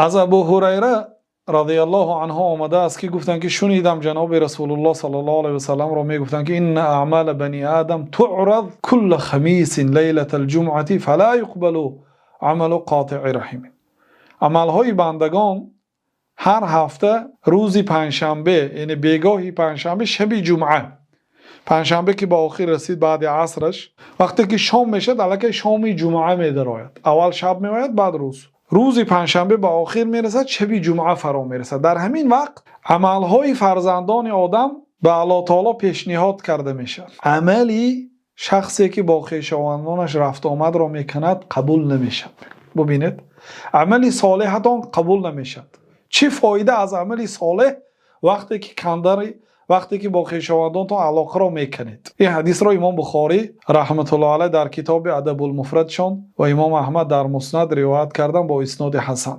Аз Абу Ҳурайра розияллоҳу анҳу омадааст, ки гуфтанд, ки шунидам ҷаноби Расулуллоҳ саллаллоҳу алайҳи васаллам мегуфтанд, ки إن أعمال بني آدم تعرض كل خميس ليلة الجمعة فلا يقبل عمل قاطع رحم. Амалҳои бандагон ҳар ҳафта рӯзи панҷшанбе, яъне бегоҳи панҷшанбе, шаби ҷумъа, панҷшанбе ки ба охир расид, баъди асраш, вақте ки шом мешавад, аллакай шоми ҷумъа медарояд. Аввал шаб меояд, баъд рӯз. Рӯзи панҷшанбе ба охир мерасад, шаби ҷумъа фаро мерасад. Дар ҳамин вақт амалҳои фарзандони Одам ба Аллоҳи таъоло пешниҳод карда мешавад. Амали шахсе ки бо хешовандонаш рафту омадро мекунад, қабул намешавад. Бубинед, амали солеҳатон қабул намешавад. Чӣ фоида аз амали солеҳ, вақте ки кандарӣ, вақте ки бо хешовандонтон алоқаро мекунед? Ин ҳадисро имом Бухорӣ раҳматуллоҳи алайҳ дар китоби Адабул Муфрадшон ва имом Аҳмад дар Муснад ривоят карданд бо исноди ҳасан.